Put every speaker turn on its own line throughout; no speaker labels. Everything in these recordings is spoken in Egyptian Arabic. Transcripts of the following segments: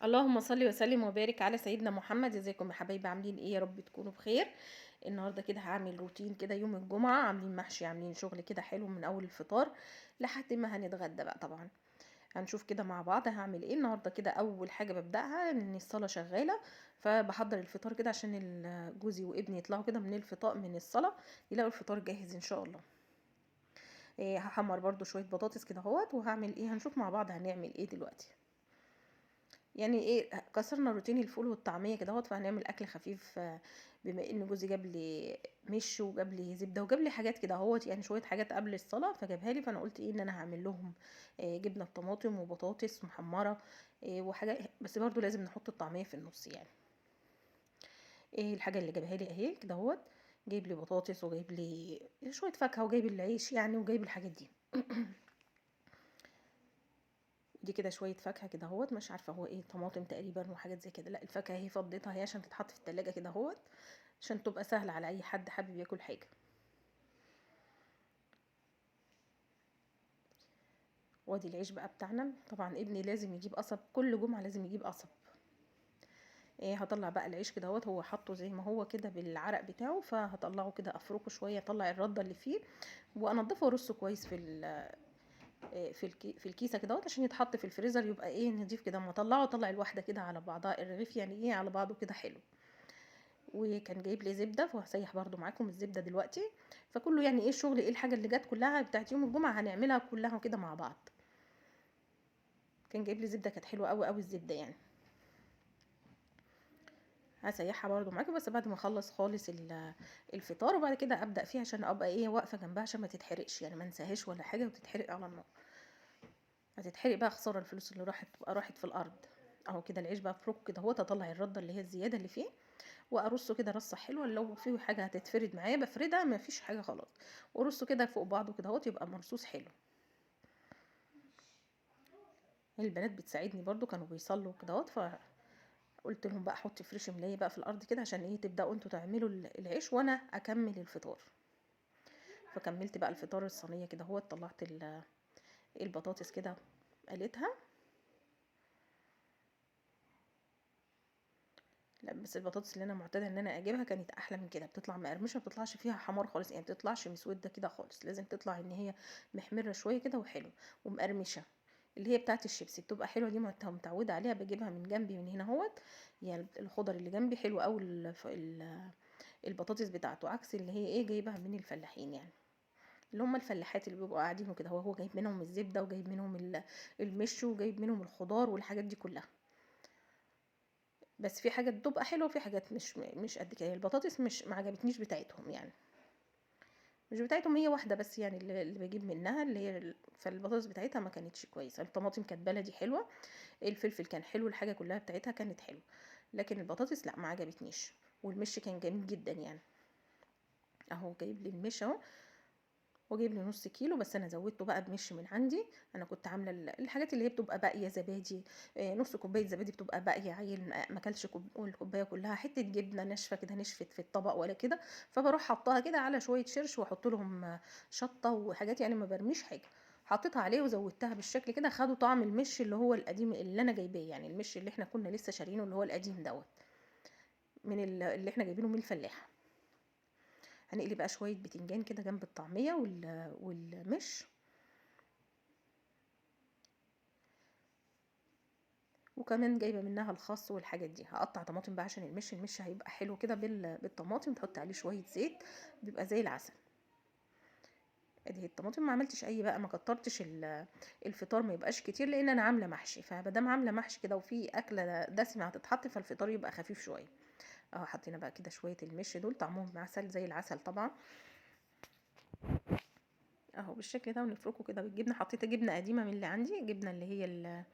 اللهم صل وسلم وبارك على سيدنا محمد. ازيكم يا حبايبي؟ عاملين ايه؟ يا رب تكونوا بخير. النهارده كده هعمل روتين كده يوم الجمعة، عاملين محشي، عاملين شغل كده حلو من اول الفطار لحد ما هنتغدى بقى. طبعا هنشوف كده مع بعض هعمل ايه النهارده. كده اول حاجة ببداها ان الصلاة شغالة، فبحضر الفطار كده عشان جوزي وابني يطلعوا كده من الفطار من الصلاة يلاقوا الفطار جاهز ان شاء الله. هحمر برده شوية بطاطس كده اهوت، وهعمل ايه هنشوف مع بعض هنعمل ايه دلوقتي. يعني ايه، كسرنا روتين الفول والطعميه كده اهوت، فهنعمل اكل خفيف. بما ان جوزي جاب لي مش وجاب لي زبدة وجاب لي حاجات كده اهوت، يعني شوية حاجات قبل الصلاة فجابها لي، فانا قلت ايه ان انا هعمل لهم جبنه بطماطم وبطاطس محمرة، وحاجه، بس برده لازم نحط الطعمية في النص. يعني ايه الحاجة اللي جابها لي اهي كده اهوت، جايب لي بطاطس وجايب لي شوية فاكهة وجايب العيش يعني وجايب الحاجات دي. دي كده شوية فاكهة كده اهوت، مش عارفه هو ايه، طماطم تقريبا وحاجات زي كده. لا الفاكهة هي فضيتها هي عشان تتحط في التلاجة كده اهوت، عشان تبقى سهلة على اي حد حابب ياكل حاجة. وادي العيش بقى بتاعنا. طبعا ابني لازم يجيب قصب، كل جمعه لازم يجيب قصب. هطلع بقى العيش كده اهوت، هو حاطه زي ما هو كده بالعرق بتاعه، فهطلعه كده افركه شوية، اطلع الردة اللي فيه وانضفه وارصه كويس في الكيسة كده اهوت، عشان يتحط في الفريزر يبقى ايه نضيف كده. اما اطلعه اطلع الواحدة كده على بعضها، الرغيف يعني ايه على بعضه كده حلو. وكان جايب لي زبدة، وهسيح برده معاكم الزبدة دلوقتي. فكله يعني ايه الشغل، ايه الحاجة اللي جت كلها بتاعت يوم الجمعة هنعملها كلها كده مع بعض. كان جايب لي زبدة كانت حلوة قوي قوي الزبدة، يعني هسيحها برده معاكم بس بعد ما اخلص خالص الفطار، وبعد كده ابدا فيها عشان ابقى ايه واقفة جنبها عشان ما تتحرقش، يعني ما انساهاش ولا حاجة وتتحرق على النار. هتتحرق بقى، خسارة الفلوس اللي راحت تبقى راحت في الارض. اهو كده العيش بقى افركه كده اهوت، اطلع الردة اللي هي الزيادة اللي فيه وارصه كده رصه حلوة. لو فيه حاجة هتتفرد معايا بفردها، ما فيش حاجة خلاص، وارصه كده فوق بعضه كده اهوت، يبقى مرصوص حلو. البنات بتساعدني برده، كانوا بيصلوا كده اهوت، فقلت لهم بقى حطي فريش ملايه بقى في الارض كده عشان ايه تبداوا انتوا تعملوا العيش وانا اكمل الفطار. فكملت بقى الفطار الصينية كده اهوت، طلعت البطاطس كده قليتها. لا بس البطاطس اللي انا معتادة ان انا اجيبها كانت احلى من كده، بتطلع مقرمشه، ما بتطلعش فيها حمار خالص، يعني ما بتطلعش مسودة كده خالص، لازم تطلع ان هي محمرة شوية كده وحلو ومقرمشه، اللي هي بتاعه الشيبسي بتبقى حلوة دي، متعوده عليها، بجيبها من جنبي من هنا اهوت. يعني الخضر اللي جنبي حلو قوي البطاطس بتاعته، عكس اللي هي ايه جايبها من الفلاحين، يعني اللي هم الفلاحات اللي بيبقوا قاعدين وكده، هو جايب منهم الزبدة وجايب منهم المش وجايب منهم الخضار والحاجات دي كلها. بس في حاجات بتبقى حلوة وفي حاجات مش قد كده. البطاطس مش ما عجبتنيش بتاعتهم، يعني مش بتاعتهم هي واحدة بس يعني اللي بجيب منها اللي هي فالبطاطس بتاعتها ما كانتش كويسة. الطماطم كانت بلدي حلوة، الفلفل كان حلو، الحاجة كلها بتاعتها كانت حلوة، لكن البطاطس لا ما عجبتنيش. والمش كان جميل جدا يعني، اهو جايب لي المش اهو، وجايب لي نص كيلو بس انا زودته بقى بمش من عندي. انا كنت عامله الحاجات اللي هي بتبقى باقية، زبادي، نص كوباية زبادي بتبقى باقية، عيل ما اكلش الكوباية كلها، حتة جبنه ناشفة كده نشفت في الطبق ولا كده، فبروح حطاها كده على شوية شرش واحط لهم شطه وحاجات، يعني ما برميش حاجة، حطيتها عليه وزودتها بالشكل كده، خدوا طعم المش اللي هو القديم اللي انا جايباه، يعني المش اللي احنا كنا لسه شارينه اللي هو القديم دوت من اللي احنا جايبينه من الفلاح. هنقلي بقى شوية بتنجان كده جنب الطعمية والمش، وكمان جايبة منها الخس والحاجات دي. هقطع طماطم بقى عشان المش هيبقى حلو كده بالطماطم، تحط عليه شوية زيت بيبقى زي العسل. ادي الطماطم، ما عملتش اي بقى، ما كترتش الفطار ما يبقاش كتير لان انا عاملة محشي، فمادام عاملة محشي كده وفي اكلة دسمة هتتحط فالفطار يبقى خفيف شوية. اهو حطينا بقى كده شوية المش دول، طعمهم عسل زي العسل طبعا اهو بالشكل ده. ونفركه كده بالجبنه، حطيت جبنه قديمة من اللي عندي، جبنه اللي هي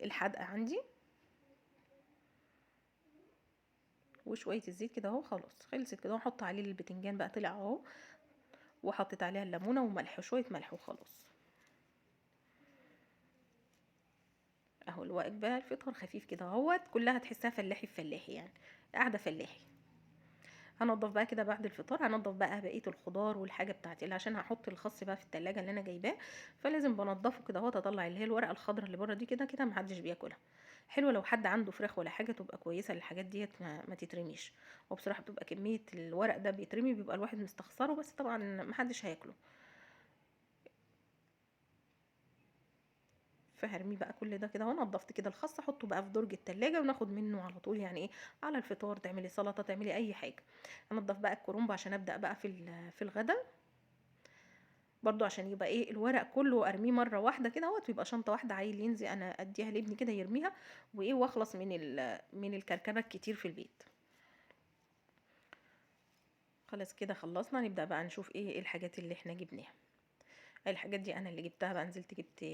الحادقه عندي، وشوية الزيت كده اهو. خلاص خلصت كده، واحط عليه البتنجان بقى طلع اهو، وحطيت عليها الليمونه وملح، شوية ملح وخلاص. اهو الوقت بقى الفطار خفيف كده اهوت، كلها تحسها فلاحي في فلاحي، يعني قاعدة فلاحي. هنضف بقى كده بعد الفطار، هنضف بقى بقية الخضار والحاجة بتاعتي اللي عشان هحط الخس بقى في التلاجة اللي انا جايباه، فلازم بنضفه كده اهوت، اطلع اللي هي الورقة الخضراء اللي بره دي كده كده محدش بياكلها. حلوة لو حد عنده فراخ ولا حاجة تبقى كويسة للحاجات ديت، ما تترميش. وبصراحة بتبقى كمية الورق ده بيترمي، بيبقى الواحد مستخسره، بس طبعا محدش هياكله. فهرميه بقى كل ده كده اهو. نضفت كده الخس، احطه بقى في درج التلاجة وناخد منه على طول، يعني ايه، على الفطار تعملي سلطة، تعملي اي حاجة. انضف بقى الكرنب عشان ابدا بقى في الغدا برضو، عشان يبقى ايه الورق كله ارميه مرة واحدة كده اهوت، ويبقى شنطه واحدة عيل ينزل انا اديها لابني كده يرميها وايه، واخلص من الكركبه الكتير في البيت. خلاص كده خلصنا، نبدا بقى نشوف ايه الحاجات اللي احنا جبناها. الحاجات دي انا اللي جبتها بقى، نزلت جبت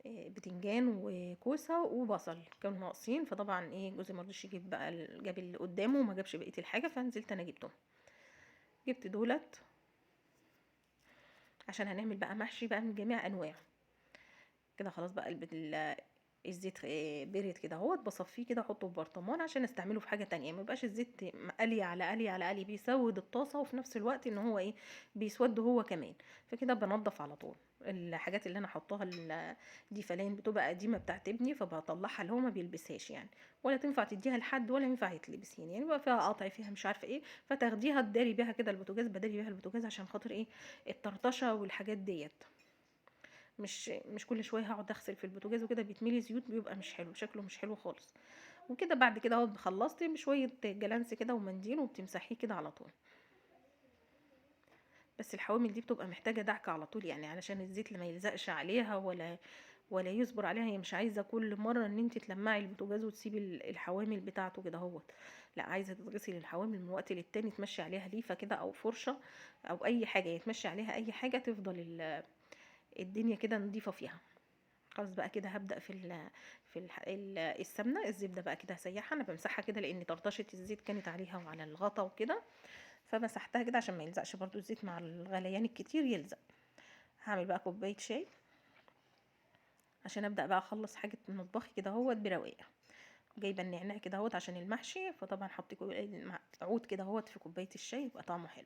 بتنجان وكوسه وبصل، كانوا ناقصين، فطبعا ايه جوزي ما رضيش يجيب بقى، جاب اللي قدامه وما جابش بقية الحاجة، فنزلت انا جبتهم. جبت دولت عشان هنعمل بقى محشي بقى من جميع انواعه كده. خلاص بقى الزيت برد كده اهوت، بصفيه كده احطه في برطمان عشان استعمله في حاجة تانية، ما يبقاش الزيت قلي على قلي على قلي، بيسود الطاسه، وفي نفس الوقت ان هو ايه بيسود هو كمان. فكده بنضف على طول الحاجات اللي انا حطاها دي فلان بتبقى قديمة بتاعت ابني، فبطلعها اللي هو ما بيلبسهاش يعني، ولا تنفع تديها لحد ولا ينفع يتلبسين يعني، بقى فيها قطع فيها مش عارفه ايه، فتاخديها تداري بيها كده البوتاجاز، بداري بيها البوتاجاز عشان خاطر ايه الطرطشه والحاجات ديت. مش كل شوية هقعد اغسل في البوتاجاز وكده، بيتملي زيوت، بيبقى مش حلو، شكله مش حلو خالص. وكده بعد كده اهو خلصت بشوية جلانس كده ومنديل وبتمسحيه كده على طول. بس الحوامل دي بتبقى محتاجه دعكه على طول يعني، علشان الزيت ما يلزقش عليها ولا يصبر عليها. هي مش عايزه كل مرة ان انت تلمعي البوتاجاز وتسيبي الحوامل بتاعته كده اهوت، لا عايزه تتغسل الحوامل من وقت للتاني، تمشي عليها ليفه كده او فرشه او اي حاجة، يعني تمشي عليها اي حاجة تفضل الدنيا كده نضيفه فيها. خلاص بقى كده هبدأ في السمنة الزبدة بقى كده هسيحها، انا بمسحها كده لان طرطشه الزيت كانت عليها وعلى الغطا وكده، فمسحتها كده عشان ما يلزقش برضو الزيت مع الغليان الكتير يلزق. هعمل بقى كوباية شاي عشان ابدا بقى اخلص حاجة مطبخي كده اهوت برواقه. جايبه النعناع كده اهوت عشان المحشي، فطبعا حطيت عود كده اهوت في كوباية الشاي يبقى طعمه حلو.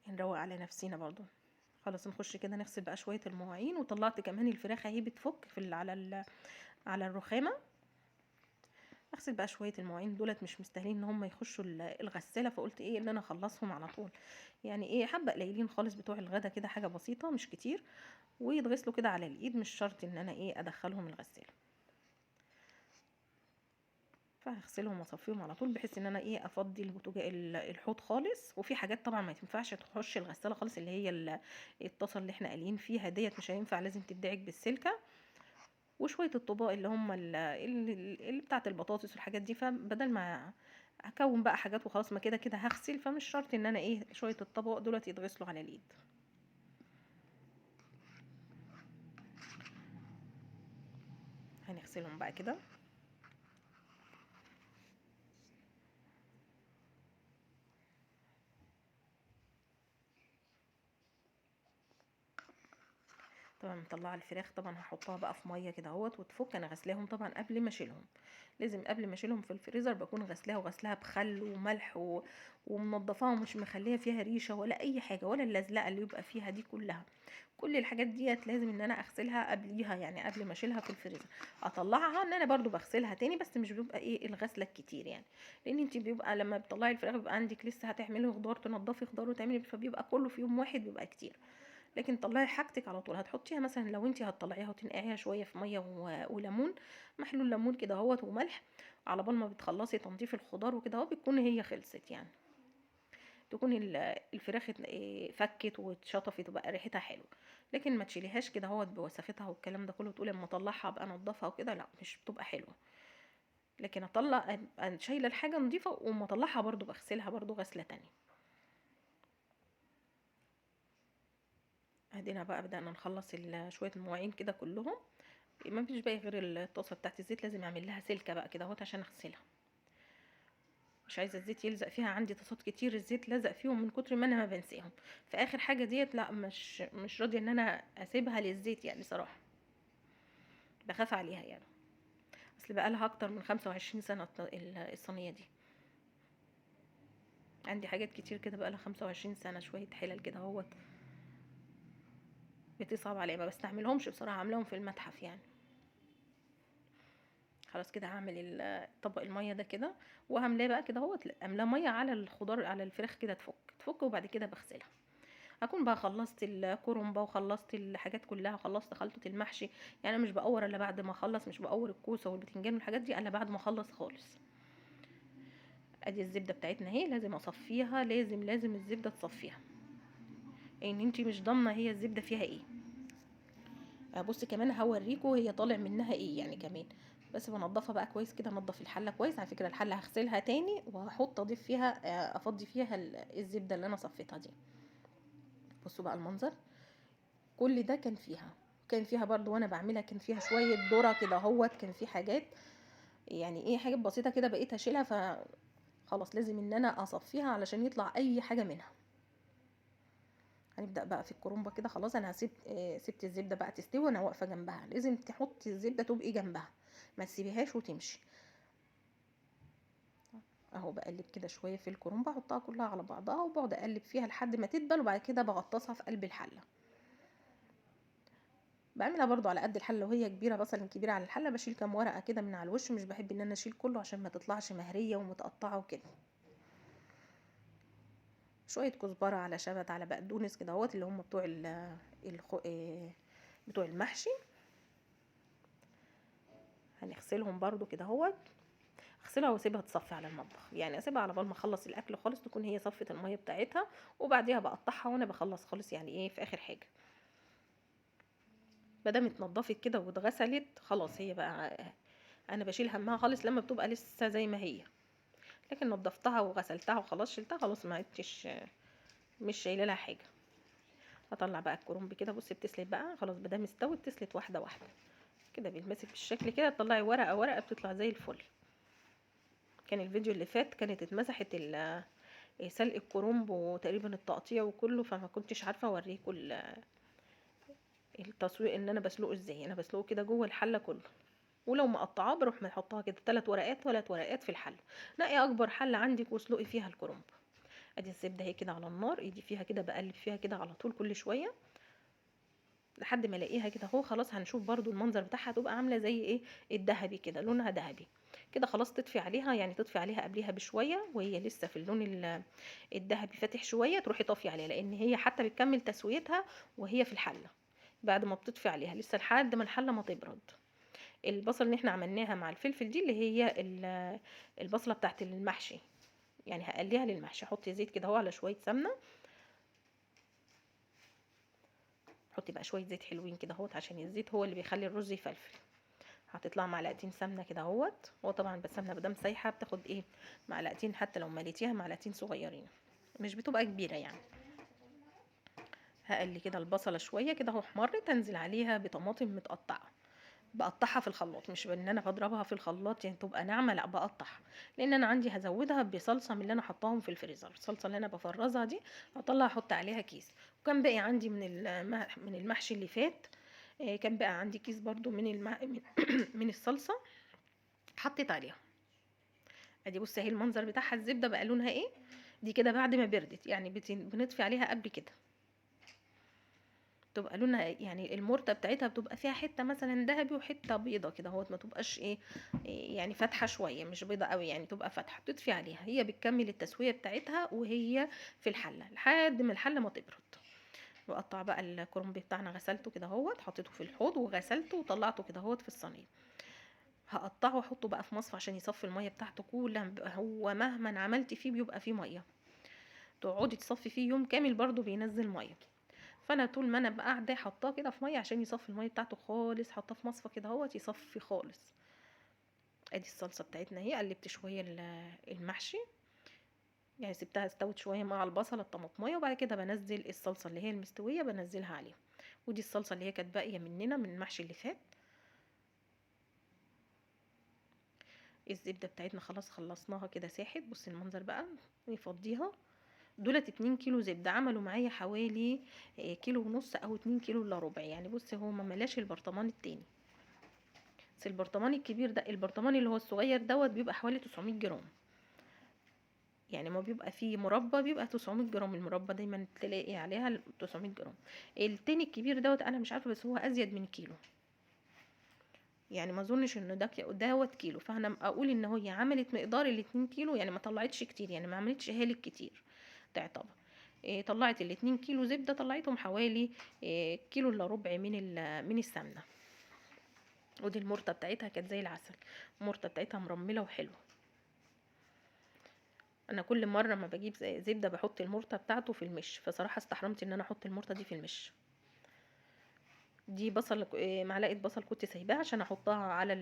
نروق على نفسينا برضو. خلاص نخش كده نغسل بقى شوية المواعين. وطلعت كمان الفراخ اهي بتفك في على الرخامه. اغسل بقى شوية المواعين دولت، مش مستاهلين ان هم يخشوا الغسالة، فقلت ايه ان انا اخلصهم على طول، يعني ايه حبه قليلين خالص بتوع الغدا كده، حاجة بسيطة مش كتير، ويتغسلوا كده على الايد، مش شرط ان انا ايه ادخلهم الغسالة. فهغسلهم واصفيهم على طول بحيث ان انا ايه افضي الحوض خالص. وفي حاجات طبعا ما تنفعش تخش الغسالة خالص، اللي هي الطاسه اللي احنا قالين فيها ديت مش هينفع، لازم تدعك بالسلكه. وشوية الطباق اللي هم اللي بتاعه البطاطس والحاجات دي، فبدل ما اكون بقى حاجات وخلاص، ما كده كده هغسل، فمش شرط ان انا ايه شوية الطبق دولت يتغسلوا على الايد. هنغسلهم بقى كده. طبعا مطلعه الفراخ طبعا هحطها بقى في مية كده اهوت وتفك. انا غسلاهم طبعا قبل ما اشيلهم، لازم قبل ما اشيلهم في الفريزر بكون غسلاها، وغسلاها بخل وملح ومنضفاها ومش مخليه فيها ريشه ولا اي حاجة ولا اللزلقه اللي يبقى فيها دي كلها. كل الحاجات ديت لازم ان انا اغسلها قبليها، يعني قبل ما اشيلها في الفريزر اطلعها ان انا برضو بغسلها تاني، بس مش بيبقى ايه الغسله الكتير يعني، لان انت بيبقى لما بتطلعي الفراخ بيبقى عندك لسه هتعملي خضار، تنضفي خضار وتعملي، فبيبقى كله في يوم واحد بيبقى كتير. لكن طلعي حاجتك على طول، هتحطيها مثلا لو انت هتطلعيها وتنقعيها شوية في مية وليمون، محلول ليمون كده اهوت وملح، على بال ما بتخلصي تنظيف الخضار وكده اهو بتكون هي خلصت، يعني تكون الفراخ فكت واتشطفت وبقى ريحتها حلوة. لكن ما تشيليهاش كده اهوت بوساختها والكلام ده كله، وتقولي اما اطلعها ابقى انضفها وكده، لا مش بتبقى حلوة. لكن اطلع شايله الحاجة نظيفة، وما اطلعها برضو بغسلها برضو غسله تانية. ادينا بقى بدأنا نخلص شوية المواعين كده كلهم، ما فيش باقي غير الطاسة بتاعت الزيت، لازم اعمل لها سلكة بقى كده اهوت عشان اغسلها، مش عايزة الزيت يلزق فيها. عندي طاسات كتير الزيت لزق فيهم من كتر ما انا ما بنساهم. فاخر حاجة ديت لا مش راضية ان انا اسيبها للزيت يعني، صراحة بخاف عليها يعني، اصل بقى لها اكتر من 25 سنة الصينية دي. عندي حاجات كتير كده بقى لها 25 سنة، شوية حلل كده اهوت. بتصعب عليا، ما بستعملهمش بصراحة، عاملاهم في المتحف يعني. خلاص كده هعمل طبق المية ده كده، وهملاه بقى كده اهوت، املاه مية على الخضار على الفراخ كده تفك تفك، وبعد كده بغسلها. اكون بقى خلصت الكرنبه وخلصت الحاجات كلها، وخلصت خلطه المحشي. يعني انا مش بقور الا بعد ما اخلص، مش بقور الكوسه والبتنجان والحاجات دي الا بعد ما اخلص خالص. ادي الزبدة بتاعتنا اهي، لازم اصفيها، لازم الزبدة تصفيها، ان انتي مش ضامنه هي الزبدة فيها ايه. بصي كمان هوريكم هي طالع منها ايه يعني كمان، بس بنضفها بقى كويس كده، انضف الحلة كويس. على فكرة الحلة هغسلها تاني وهحط اضيف فيها، افضي فيها الزبدة اللي انا صفيتها دي. بصوا بقى المنظر، كل ده كان فيها، كان فيها برضو وانا بعملها كان فيها شوية ذره كده اهوت، كان في حاجات يعني ايه، حاجات بسيطة كده بقيت اشيلها، فخلاص لازم ان انا اصفيها علشان يطلع اي حاجة منها. هنبدا بقى في الكرنبه كده. خلاص انا سبت الزبدة بقى تستوي وانا واقفة جنبها، لازم تحطي الزبدة تبقي جنبها، ما تسيبيهاش وتمشي. اهو بقلب كده شوية في الكرنبه، احطها كلها على بعضها وبقعد اقلب فيها لحد ما تدبل، وبعد كده بغطسها في قلب الحلة. بعملها برضو على قد الحلة، لو هي كبيرة مثلا كبيرة على الحلة بشيل كام ورقة كده من على الوش، مش بحب ان انا اشيل كله عشان ما تطلعش مهريه ومتقطعه وكده. شوية كزبره على شبت على بقدونس كده اهوت، اللي هم بتوع بتوع المحشي. هنغسلهم برضو كده اهوت، اغسلها واسيبها تصفي على المطبخ، يعني اسيبها على بال ما اخلص الاكل خالص، تكون هي صفت المية بتاعتها، وبعديها بقطعها وانا بخلص خالص، يعني ايه في اخر حاجة. ما دام اتنضفت كده واتغسلت خلاص، هي بقى انا بشيل همها خالص لما بتبقى لسه زي ما هي، لكن نضفتها وغسلتها وخلاص شلتها خلاص، ما عدتش مش شايله لها حاجة. هطلع بقى الكرنب كده، بصي بتسلت بقى خلاص، ما دام استوت تسلت واحدة واحدة كده، بيتمسك بالشكل كده، تطلعي ورقة ورقة بتطلع زي الفل. كان الفيديو اللي فات كانت اتمسحت سلق الكرنب وتقريبا التقطيع وكله، فما كنتش عارفه اوريكم التصوير ان انا بسلقه ازاي. انا بسلقه كده جوه الحلة كله، ولو مقطعاه بروح محطها كده 3 ورقات 3 ورقات في الحلة. نقي اكبر حله عندك واسلقي فيها الكرنب. ادي الزبدة اهي كده على النار، ايدي فيها كده، بقلب فيها كده على طول كل شوية لحد ما الاقيها كده اهو. خلاص هنشوف برضو المنظر بتاعها، هتبقى عامله زي ايه، الذهبي كده، لونها ذهبي كده. خلاص تطفي عليها، يعني تطفي عليها قبليها بشوية وهي لسه في اللون الذهبي فاتح شوية، تروحي طافية عليها، لان هي حتى بتكمل تسويتها وهي في الحلة. بعد ما بتطفي عليها لسه لحد ما الحلة ما تبرد. البصل اللي احنا عملناها مع الفلفل دي اللي هي البصله بتاعت المحشي، يعني هقليها للمحشي. حطي زيت كده اهو على شوية سمنه، حطي بقى شوية زيت حلوين كده اهوت، عشان الزيت هو اللي بيخلي الرز يفلفل. هتطلع معلقتين سمنه كده اهوت، هو طبعا بس السمنة مادام سايحه بتاخد ايه معلقتين، حتى لو مليتيها معلقتين صغيرين، مش بتبقى كبيرة يعني. هقلي كده البصله شوية كده اهو، احمرت، انزل عليها بطماطم متقطعه، بقطعها في الخلاط، مش بان انا بضربها في الخلاط يعني تبقى ناعمة، لا بقطعها، لان انا عندي هزودها بصلصه من اللي انا حطاهم في الفريزر، الصلصه اللي انا بفرزها دي هطلع احط عليها كيس. وكان باقي عندي من المحشي اللي فات، كان بقى عندي كيس برضو من الصلصه حطيت عليها. ادي بصي اهي المنظر بتاعها، الزبدة بقى لونها ايه دي كده بعد ما بردت، يعني بنطفي عليها قبل كده، تبقى لونها يعني المرته بتاعتها بتبقى فيها حتة مثلا ذهبي وحتة بيضة كده اهوت، ما تبقاش ايه يعني فاتحة شوية، مش بيضة قوي يعني، تبقى فاتحة. بتطفي عليها، هي بتكمل التسوية بتاعتها وهي في الحلة لحد ما الحلة ما تبرد. بقطع بقى الكرنب بتاعنا، غسلته كده اهوت، حطيته في الحوض وغسلته وطلعته كده اهوت في الصينية. هقطعه واحطه بقى في مصفى عشان يصفي المية بتاعته كلها، هو مهما عملتي فيه بيبقى فيه مية، تقعدي تصفي فيه يوم كامل برضو بينزل مية. فانا طول ما انا بقى قاعدة حطاه كده في مية عشان يصفي المية بتاعته خالص، حطاه في مصفى كده اهوت يصفي خالص. ادي الصلصه بتاعتنا اهي، قلبت شوية المحشي، يعني سبتها استوت شوية مع البصله الطماطميه، وبعد كده بنزل الصلصه اللي هي المستويه بنزلها عليها. ودي الصلصه اللي هي كانت باقية مننا من المحشي اللي فات. الزبدة بتاعتنا خلاص خلصناها كده ساحت، بصي المنظر بقى، نفضيها. دولت 2 كيلو زبدة عملوا معايا حوالي كيلو ونص او 2 كيلو الا ربع، يعني بصي هو ما ملاش البرطمان التاني، بس البرطمان الكبير ده، البرطمان اللي هو الصغير دوت بيبقى حوالي 900 جرام. يعني ما بيبقى فيه مربى بيبقى 900 جرام، المربى دايما تلاقي عليها 900 جرام. التاني الكبير دوت انا مش عارفه، بس هو ازيد من كيلو، يعني ما اظنش ان ده دوت كيلو. فانا اقول ان هي عملت مقدار الاتنين كيلو، يعني ما طلعتش كتير، يعني ما عملتش هالك كتير تعتبر. طلعت الاتنين كيلو زبدة، طلعتهم حوالي كيلو الا ربع من السمنة. ودي المرطه بتاعتها كانت زي العسل، المرطه بتاعتها مرمله وحلوه. انا كل مرة ما بجيب زبدة بحط المرطه بتاعته في المش، فصراحة استحرمت ان انا احط المرطه دي في المش. دي بصل، معلقه بصل كنت سايباها عشان احطها على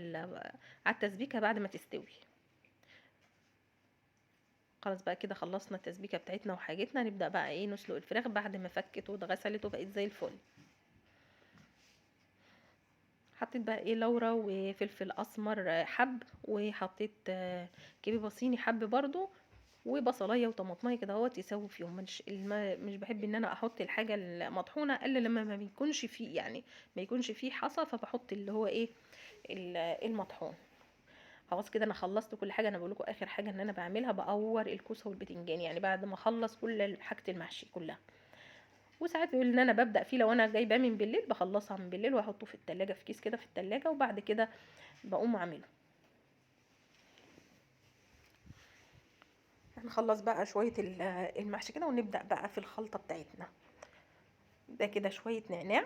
التسبيكه بعد ما تستوي. خلاص بقى كده خلصنا التسبيكه بتاعتنا وحاجتنا. نبدا بقى ايه، نسلق الفراخ بعد ما فكت واتغسلت وبقت زي الفل. حطيت بقى ايه، لورا وفلفل اسمر حب، وحطيت كبيبه صيني حب برضو، وبصلايه وطماطميه كده اهوت يسووا فيهم. مش بحب ان انا احط الحاجة المطحونه الا لما ما بيكونش فيه، يعني ما يكونش فيه حصى، فبحط اللي هو ايه المطحون. خلاص كده انا خلصت كل حاجة. انا بقول لكم اخر حاجة ان انا بعملها بقور الكوسه والبتنجان، يعني بعد ما اخلص كل حاجة المحشي كلها. وساعات بيقول ان انا ببدا فيه، لو انا جايباه من بالليل بخلصها من بالليل واحطه في التلاجة في كيس كده في التلاجة، وبعد كده بقوم اعمله. هنخلص بقى شوية المحشي كده، ونبدا بقى في الخلطة بتاعتنا. ده كده شوية نعناع،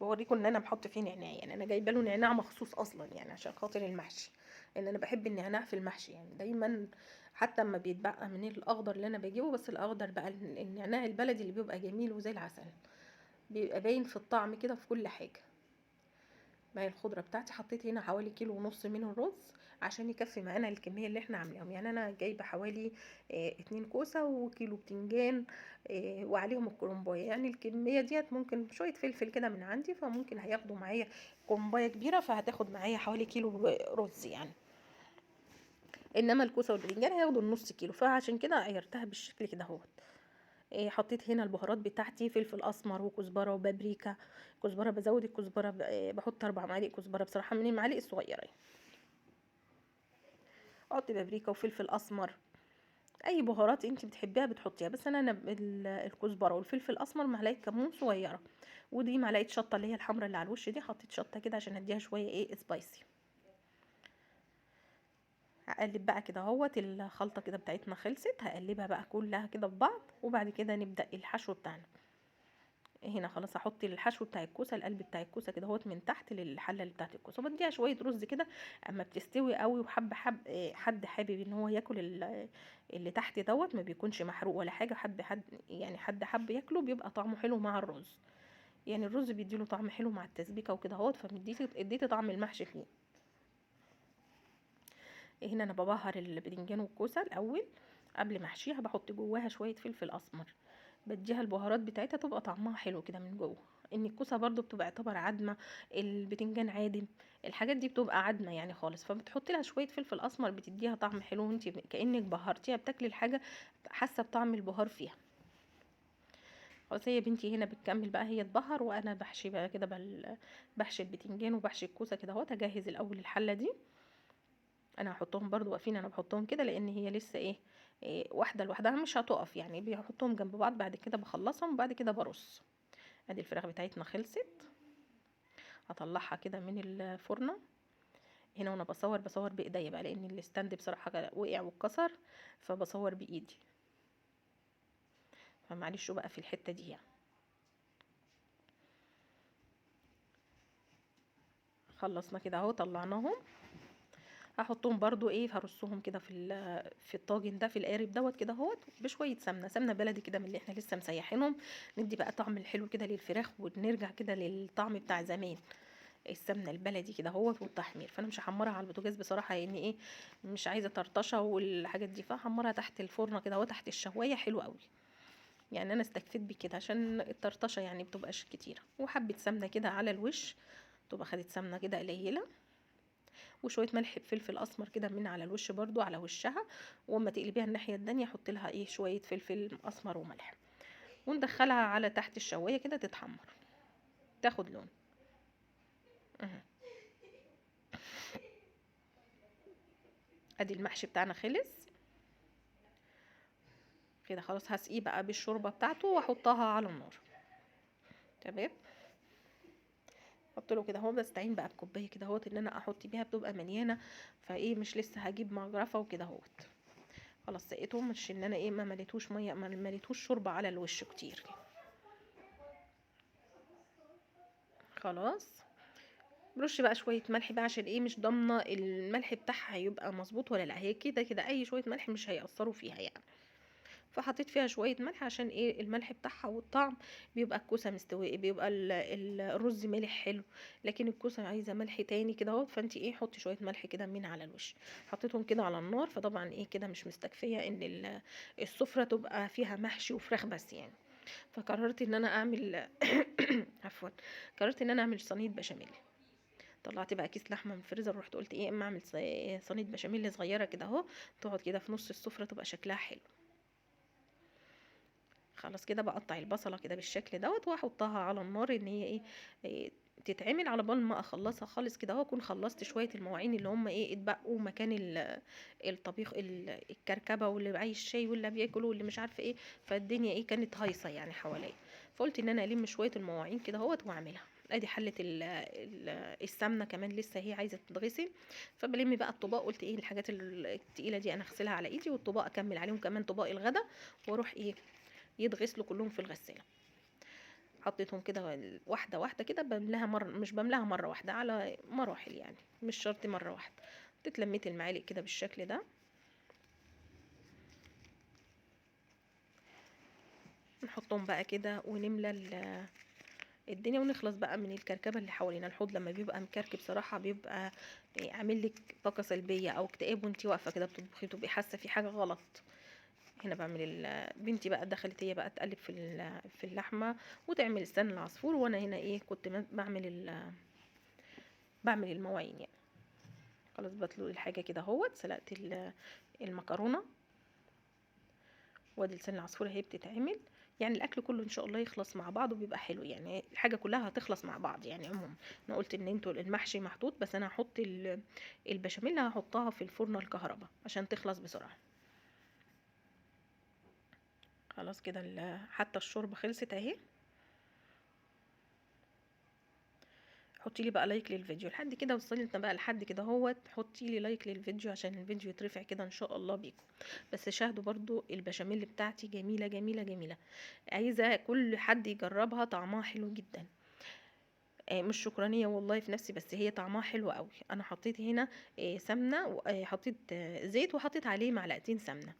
بوريكم ان انا بحط فيه نعناع، يعني انا جايبه له نعناع مخصوص اصلا يعني عشان خاطر المحشي، لان انا بحب النعناع في المحشي يعني دايما، حتى اما بيتبقى من الاخضر اللي انا بجيبه، بس الاخضر بقى النعناع البلدي اللي بيبقى جميل وزي العسل، بيبقى باين في الطعم كده في كل حاجة. معايا الخضرة بتاعتي، حطيت هنا حوالي كيلو ونص من الرز عشان يكفي معانا الكمية اللي احنا عاملاهم. يعني انا جايبه حوالي 2 كوسة وكيلو بتنجان، وعليهم الكرنبايه، يعني الكمية ديت ممكن شوية فلفل كده من عندي، فممكن هياخدوا معايا كرنبايه كبيرة، فهتاخد معايا حوالي كيلو رز يعني. انما الكوسه والبتنجان هياخدوا النص كيلو، فعشان كده عيرتها بالشكل كده اهوت. حطيت هنا البهارات بتاعتي، فلفل اسمر وكزبره وبابريكا. كزبره بزود الكزبره، بحط 4 معالق كزبره بصراحة من المعالق الصغيرة يعني. احط بابريكا وفلفل اسمر، اي بهارات انت بتحبيها بتحطيها، بس انا الكزبره والفلفل الاسمر معلقه كمون صغيرة، ودي معلقه شطه اللي هي الحمراء اللي على الوش دي، حطيت شطه كده عشان اديها شوية ايه سبايسي. هقلب بقى كده اهوت الخلطة كده بتاعتنا خلصت، هقلبها بقى كلها كده في بعض، وبعد كده نبدا الحشو بتاعنا. هنا خلاص هحط الحشو بتاع الكوسه، القلب بتاع الكوسه كده اهوت من تحت للحله اللي بتاعت الكوسه، وبديها شوية رز كده اما بتستوي قوي، وحب حب حد حابب ان هو ياكل اللي تحت دوت، ما بيكونش محروق ولا حاجة، حب حد يعني حد حب ياكله بيبقى طعمه حلو مع الرز، يعني الرز بيديله طعم حلو مع التسبيكه وكده اهوت، فمديتي اديتي طعم المحشي فيه. هنا انا ببهر البتنجان والكوسه الاول قبل ما احشيها، بحط جواها شوية فلفل اسمر، بديها البهارات بتاعتها تبقى طعمها حلو كده من جوه. ان الكوسه برضو بتبقى يعتبر عدمه، البتنجان عادم، الحاجات دي بتبقى عدمه يعني خالص، فبتحطي لها شوية فلفل اسمر بتديها طعم حلو، وانت كانك بهرتيها، بتاكلي الحاجة حاسه بطعم البهار فيها. خلاص هي بنتي هنا بتكمل بقى هي تبهر، وانا بحشي بقى كده بحشي البتنجان وبحشي الكوسه كده اهوت. اجهز الاول الحلة دي، انا هحطهم برضو واقفين، انا بحطهم كده لان هي لسه ايه واحدة لوحدها مش هتقف يعني، بيحطهم جنب بعض، بعد كده بخلصهم وبعد كده برص. ادي الفراخ بتاعتنا خلصت، هطلعها كده من الفرن. هنا وانا بصور بايديا بقى، لان ال stand بصراحة وقع واتكسر، فبصور بايدي، فمعلش بقى في الحتة دي يعني. خلصنا كده اهو، طلعناهم. هحطهم برضو ايه، هرصهم كده في الطاجن ده، في القارب دوت كده اهوت، بشوية سمنه، سمنه بلدي كده من اللي احنا لسه مسيحينهم، ندي بقى طعم الحلو كده للفراخ، ونرجع كده للطعم بتاع زمان، السمنة البلدي كده اهوت والتحمير. فانا مش هحمرها على البوتاجاز بصراحة، يعني ايه مش عايزه طرطشه والحاجات دي، فهحمرها تحت الفرن كده اهو، تحت الشوايه، حلو قوي يعني، انا استكفيت بكده عشان الطرطشه يعني بتبقاش كتيرة. وحبه سمنه كده على الوش، تبقى خدت سمنه كده قليله، وشوية ملح بفلفل اسمر كده من على الوش برضو على وشها، واما تقلبيها الناحية التانية حط لها ايه شوية فلفل اسمر وملح، وندخلها على تحت الشوايه كده تتحمر تاخد لون. ادي المحشي بتاعنا خلص. كده خلاص هسقيه بقى بالشوربه بتاعته واحطها على النار. تمام، احط له كده اهو، بستعين بقى بكوبايه كده اهوت ان انا احط بيها، بتبقى مليانة، فايه مش لسه هجيب مغرفه وكده اهوت. خلاص سقيته، مش ان انا ايه ما مليتوش مية، ما مليتوش شوربة على الوش كتير. خلاص برش بقى شوية ملح بقى، عشان ايه مش ضامنه الملح بتاعها هيبقى مظبوط ولا لا، هي كده كده اي شوية ملح مش هيأثروا فيها يعني. فحطيت فيها شوية ملح عشان ايه الملح بتاعها والطعم بيبقى الكوسه مستوية، بيبقى الرز مالح حلو، لكن الكوسه عايزه ملح تاني كده اهوت، فانت ايه حطي شوية ملح كده من على الوش. حطيتهم كده على النار، فطبعا ايه كده مش مستكفيه ان السفرة تبقى فيها محشي وفراخ بس يعني. فقررت ان انا اعمل عفوا، قررت ان انا اعمل صينية بشاميل. طلعت بقى كيس لحمه من الفريزر، ورحت قلت ايه اما اعمل صينية بشاميل صغيرة كده اهو، تقعد كده في نص السفرة تبقى شكلها حلو. خلاص كده بقطع البصله كده بالشكل دوت، واحطها على النار ان هي ايه تتعمل على بال ما اخلصها خالص كده اهو، اكون خلصت شوية المواعين اللي هم ايه اتبقوا مكان الطبيخ، الكركبه، واللي عايز شاي واللي بياكل واللي مش عارفه ايه، فالدنيا ايه كانت هايصه يعني حواليا. فقلت ان انا الم شوية المواعين كده اهوت واعملها. ادي حله السمنة كمان لسه هي عايزه تتغسل، فبلم بقى الطباق. قلت ايه الحاجات التقيله دي انا اغسلها على ايدي، والطباق اكمل عليهم كمان طباق الغدا، واروح ايه يتغسلوا كلهم في الغسالة. حطيتهم كده واحدة واحدة كده، بملاها مرة، مش بملاها مرة واحدة، على مراحل يعني، مش شرط مرة واحدة. تتلميت المعالق كده بالشكل ده، نحطهم بقى كده ونملى الدنيا، ونخلص بقى من الكركبه اللي حوالينا. الحوض لما بيبقى مكركب صراحة بيبقى عامل لك طاقة سلبية او اكتئاب، وانتي واقفة كده بتطبخي تبقي حاسه في حاجة غلط. هنا بعمل بنتي بقى دخلت هي بقى تقلب في اللحمة وتعمل لسان العصفور، وانا هنا ايه كنت بعمل المواعين يعني. خلاص بطلق الحاجة كده اهوت، سلقت المكرونه، وادي لسان العصفور اهي بتتعمل. يعني الاكل كله ان شاء الله يخلص مع بعض وبيبقى حلو، يعني الحاجة كلها هتخلص مع بعض يعني. عموما انا قلت ان انتوا المحشي محطوط، بس انا هحط البشاميل هحطها في الفرن الكهرباء عشان تخلص بسرعة. خلاص كده حتى الشوربة خلصت اهي. حطي لي بقى like للفيديو لحد كده، وصلنا بقى لحد كده اهوت، حطي لي like للفيديو عشان الفيديو يترفع كده ان شاء الله بيكم. بس شاهدوا برضو البشاميل بتاعتي جميلة جميلة جميلة، عايزه كل حد يجربها، طعمها حلو جدا. مش شكرانيه والله في نفسي، بس هي طعمها حلو قوي. انا حطيت هنا سمنه، حطيت زيت، وحطيت عليه معلقتين سمنه،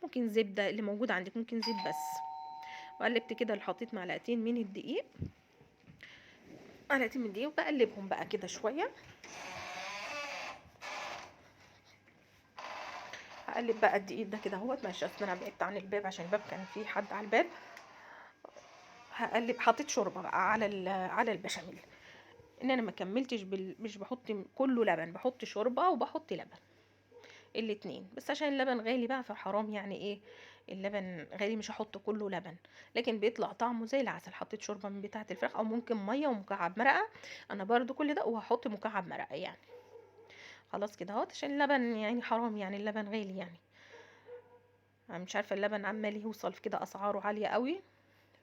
ممكن زبدة اللي موجود عندك، ممكن زيت بس. وقلبت كده، حطيت معلقتين من الدقيق، معلقتين من الدقيق، وبقلبهم بقى كده شوية. هقلب بقى الدقيق ده كده اهوت، معلش اصل انا بعدت عن الباب عشان الباب كان فيه حد على الباب. هقلب، حطيت شوربة بقى على البشاميل. ان انا ما كملتش مش بحط كله لبن، بحط شوربة وبحط لبن الاتنين، بس عشان اللبن غالي بقى فحرام يعني ايه اللبن غالي، مش هحط كله لبن، لكن بيطلع طعمه زي العسل. حطيت شوربة من بتاعه الفراخ، او ممكن مية ومكعب مرقه، انا برضو كل ده وهحط مكعب مرقه يعني. خلاص كده اهوت، عشان اللبن يعني حرام يعني اللبن غالي يعني، انا مش عارفه اللبن عمال يوصل في كده اسعاره عالية قوي،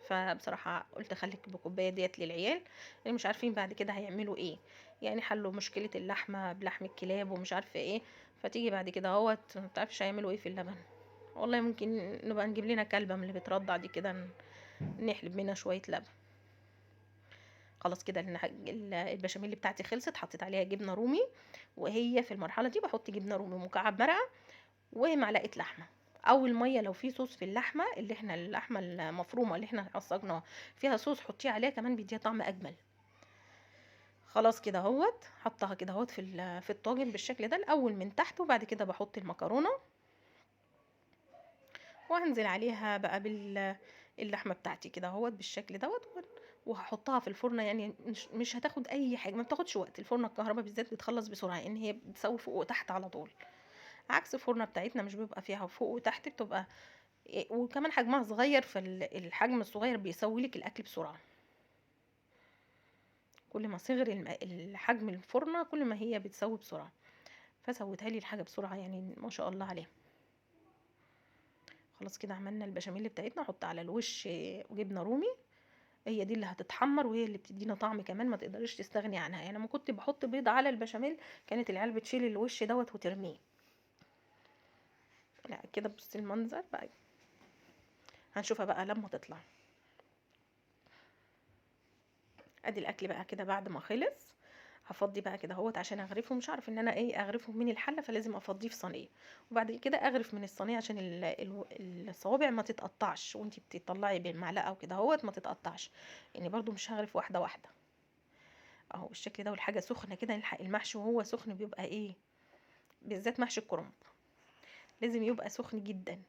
فبصراحة قلت اخليك بكوبايه ديت للعيال اللي مش عارفين بعد كده هيعملوا ايه، يعني حلوا مشكلة اللحمة بلحم الكلاب ومش عارفه ايه، فتيجي بعد كده اهوت ما تعرفش هيعملوا ايه في اللبن. والله ممكن نبقى نجيب لنا كلبه من اللي بترضع دي كده، نحلب منها شوية لبن. خلاص كده البشاميل بتاعتي خلصت، حطيت عليها جبنه رومي، وهي في المرحلة دي بحط جبنه رومي ومكعب مرقه ومعلقة لحمه، او المية لو في صوص في اللحمة اللي احنا اللحمة المفرومه اللي احنا عصجناها فيها صوص حطيه عليها كمان، بيديها طعم اجمل. خلاص كده اهوت، حطها كده اهوت في الطاجن بالشكل ده الاول من تحت، وبعد كده بحط المكرونه وهنزل عليها بقى باللحمه بتاعتي كده اهوت بالشكل دوت، وهحطها في الفرن. يعني مش هتاخد اي حاجة، ما بتاخدش وقت، الفرن الكهرباء بالذات بتخلص بسرعة، ان هي بتسوي فوق وتحت على طول، عكس الفرنه بتاعتنا مش بيبقى فيها فوق وتحت، بتبقى وكمان حجمها صغير، فالحجم الصغير بيسوي لك الاكل بسرعة. كل ما صغر الحجم الفرنه كل ما هي بتسوي بسرعة، فسوتها لي الحاجة بسرعة يعني ما شاء الله عليها. خلاص كده عملنا البشاميل بتاعتنا. احط على الوش جبنه رومي، هي دي اللي هتتحمر وهي اللي بتدينا طعم كمان، ما تقدريش تستغني عنها. يعني لما كنت بحط بيض على البشاميل كانت العيال بتشيل الوش دوت وترميه. لا كده بصي المنظر بقى، هنشوفها بقى لما تطلع. ادي الاكل بقى كده بعد ما خلص، هفضي بقى كده اهوت عشان اغرفه. مش عارف ان انا ايه اغرفه من الحلة، فلازم افضيه في صينية، وبعد كده اغرف من الصينية عشان الصوابع ما تتقطعش وانتي بتطلعي بالمعلقه وكده اهوت، ما تتقطعش يعني. برضو مش هغرف واحدة واحدة اهو بالشكل ده. والحاجة سخنة كده، نلحق المحشي وهو سخن بيبقى ايه، بالذات محشي الكرنب لازم يبقى سخن جدا.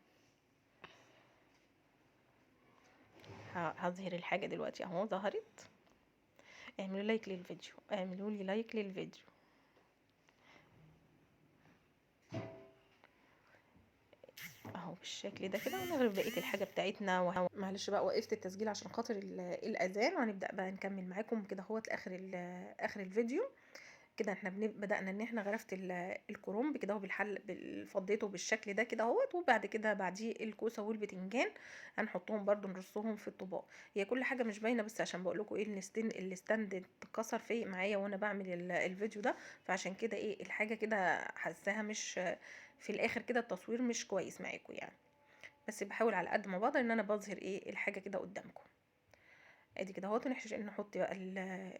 هظهر الحاجة دلوقتي اهو، ظهرت. اعملوا like للفيديو، اعملوا لي like للفيديو. اهو بالشكل ده كده، ونغرف بقية الحاجة بتاعتنا. معلش بقى وقفت التسجيل عشان خاطر الاذان، وهنبدا بقى نكمل معاكم كده اهوت لاخر اخر الفيديو كده. احنا بدأنا ان احنا غرفت الكرنب كده اهو بالحل فضيته بالشكل ده كده اهوت، وبعد كده بعديه الكوسه والبتنجان هنحطهم برده نرصهم في الطباق. هي كل حاجة مش باينة بس عشان بقول لكم ايه ال stand اتكسر في معايا وانا بعمل الفيديو ده، فعشان كده ايه الحاجة كده حاساها مش في الاخر كده التصوير مش كويس معاكم يعني، بس بحاول على قد ما بقدر ان انا بظهر ايه الحاجة كده قدامكم. ادي كده اهوت. نحط بقى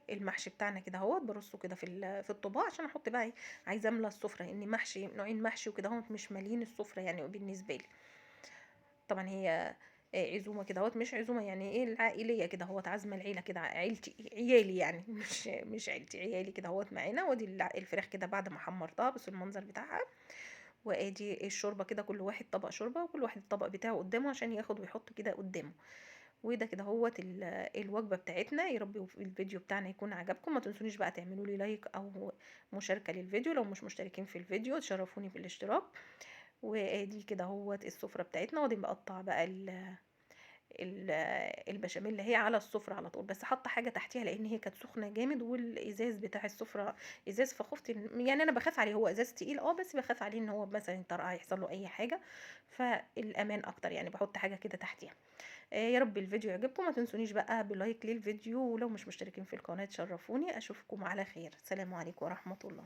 المحشي بتاعنا كده اهوت، برصه كده في الطباق عشان احط بقى ايه، عايزه املى السفرة لان محشي نوعين محشي وكده اهوت مش مالين السفرة يعني بالنسبة لي. طبعا هي عزومة كده اهوت، مش عزومة يعني ايه العائلية كده اهوت، عازمة العيلة كده، عيلتي عيالي يعني مش عيلتي، عيالي كده اهوت معانا. وادي الفراخ كده بعد ما حمرتها، بصوا المنظر بتاعها. وادي الشوربة كده، كل واحد طبق شوربة وكل واحد الطبق بتاعه قدامه عشان ياخد ويحط كده قدامه. وده كده اهوت الوجبة بتاعتنا. يا رب الفيديو بتاعنا يكون عجبكم. ما تنسونيش بقى تعملوا لي like او مشاركة للفيديو، لو مش مشتركين في الفيديو تشرفوني بالاشتراك. وادي كده اهوت السفرة بتاعتنا. وادي بقطع بقى البشاميل اللي هي على السفرة على طول، بس حاطه حاجة تحتيها لان هي كانت سخنة جامد، والازاز بتاع السفرة ازاز، فخفت يعني انا بخاف عليه، هو ازاز تقيل بس بخاف عليه ان هو مثلا يطرقع يحصل له اي حاجة، فالامان اكتر يعني بحط حاجة كده تحتيها. يا رب الفيديو يعجبكم. ما تنسونيش بقى ب like للفيديو، ولو مش مشتركين في القناة تشرفوني. اشوفكم على خير. السلام عليكم ورحمة الله.